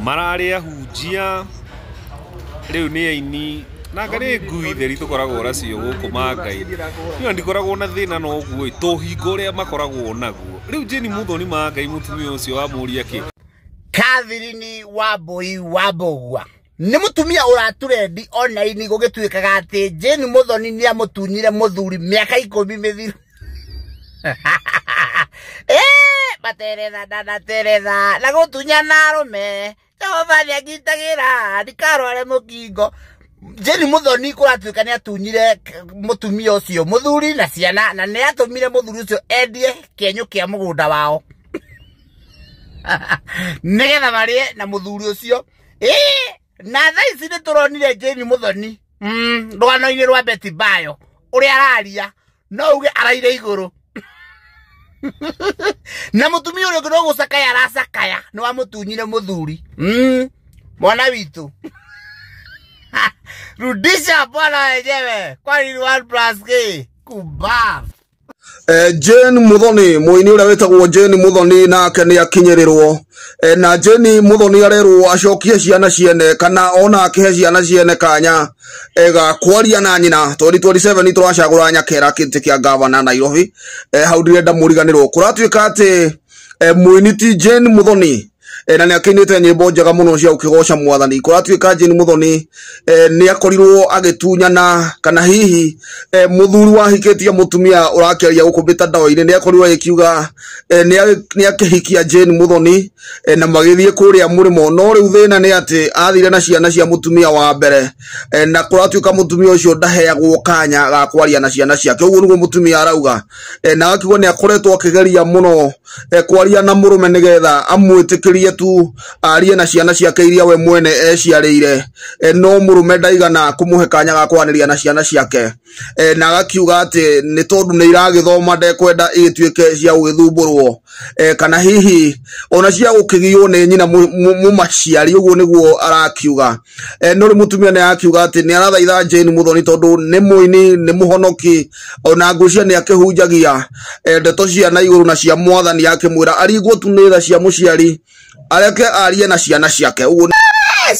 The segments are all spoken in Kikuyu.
Mararĩ ahunjia, rĩu nĩ aini. Na anga nĩ ngui theri tũkoragwo nacio gũkũ Mangai. Niĩ ndikoragwo na thĩna na ũguo ĩ, to ũhinga ũrĩa makoragwo naguo. Rĩu Jane Muthoni Mangai mũtumia ũcio wamũria kĩ? Catherine Wambui wa Mbũgua nĩ mũtumia ũraturendi online gũgĩtuĩkaga atĩ Jane Muthoni nĩ amũtunyire mũthuri mĩaka 10 mĩthiru. Materetha ndanateretha na gũtunyana arũme Jehova nĩangitagĩra ndikarware mũkingo. Jane Muthoni kũratuĩka nĩ atunyire mũtumia ũcio mũthuri na ciana, na nĩ atũmire mũthuri ũcio endie kĩenyũ kĩa mũgũnda wao nĩgetha marĩe na mũthuri ũcio. Na thaa ici nĩ tũronire Jane Muthoni rũgano-inĩ rwa Betty Bayo ũrĩa araria no uge araire igũrũ. Na mũtumia ũrĩa ũngĩ no gũcakaya aracakaya nĩ wamũtunyire mũthuri. Mwana witũ. Rudisha bwana wenyewe. Kwani ni 1 plus K? Kubaf. Jane Muthoni, mũini ũrĩa wĩtagwo Jane Muthoni nake nĩ akinyĩrĩrwo. Na Jane Muthoni arerwo acokie ciana ciene kana ona akĩhe ciana ciene kanya ga kwaria na nyina. 2027 tũracagũra Nyakera kĩtĩ kĩa gavana Nairobi. Hau ndirenda mũriganĩrwo. Kũratuĩka atĩ mũini ti Jane Muthoni na nĩ akĩinĩte nyĩmbo njega mũno cia gũkĩgoca mwathani. Kũratuĩka Jane Muthoni nĩ akorirwo agĩtunyana kana hihi mũthuri wahikĩtie mũtumia ũrakĩaria gũkũ mĩtandao-inĩ nĩ akorirwo agĩkiuga nĩ akĩhikia Jane Muthoni na magĩthiĩ kũrĩa mũrĩmo. No rĩu thĩna nĩ atĩ athire na ciana cia mũtumia wa mbere na kũratuĩka mũtumia ũcio ndaheagwo kanya ga kwaria na ciana ciake. Ũguo nĩguo mũtumia arauga na akiuga nĩ akoretwo akĩgeria mũno kwaria na mũrũme nĩgetha amwĩtĩkĩrie tu arie na ciana ciake iria we mwene eciarĩire, no mũrũme ndaigana kũmũhe kanya ga kwaranĩria na ciana ciake, na agakiuga atĩ nĩ tondũ nĩ iragĩthoma ndekwenda igĩtuĩke cia gũgĩthumbũrwo kana hihi ona cia gũkĩgiywo nĩ nyina mũmaciari. Ũguo nĩguo arakiuga. No rĩu mũtumia nĩ arakiuga atĩ nĩ arathaitha Jane Muthoni tondũ nĩ mũini, nĩ mũhonoki, ona ngũcia nĩ akĩhunjagia ndeto cia na igũrũ na cia mwathani, akĩmwĩra arigwo tu nĩ tha cia mũciari areke arie na ciana ciake. Ũguo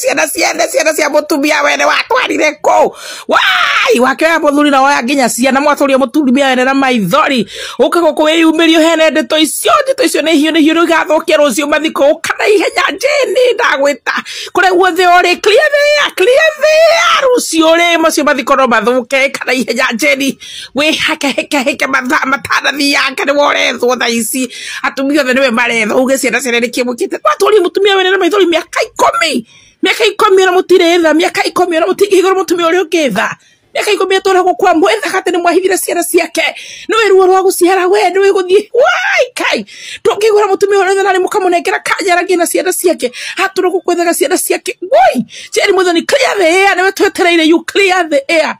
ciana ciene, ciana cia mũtumia wene watwarire kũ? Wai, wakĩoya mũthuri na woya nginya ciana, mwatũria mũtumia wene na maithori. Ũka gũkũ wĩyumĩrie ũheane ndeto icio, ndeto icio nĩ hiũ, nĩ hiũ, rĩu igathũkia rũciũ mathiko. Ũka na ihenya Jane, ndagwĩta kũrĩa guothe ũrĩ, clear there, clear there, rũciũ rĩ macio mathiko no mathũke. Kana ihenya Jane, wĩhake heke heke mathaa matanathianga, nĩwe ũrethwo thaa ici, atumia othe nĩwe marethwo, uge ciana ciene nĩkĩ mwĩkĩte. Watũria mũtumia wene na maithori mĩaka 10, mĩaka 10 ona mũtirĩ tha, mĩaka 10 ona mũtingĩigũra mũtumia ũrĩa ũngĩ tha. Mĩaka 10 atũra gũkua mwethaga atĩ nĩ mwahithire ciana ciake, nĩwe ruo rwa gũciara we nĩwe gũthiĩ. Wai kai, ndũngĩigũra mũtumia ũrĩa na nĩ mũkamũnengera kanya aragie na ciana ciake, atũra gũkwethaga ciana ciake. Woi Jane Muthoni, clear the air, nĩwe twetereire, you clear the air.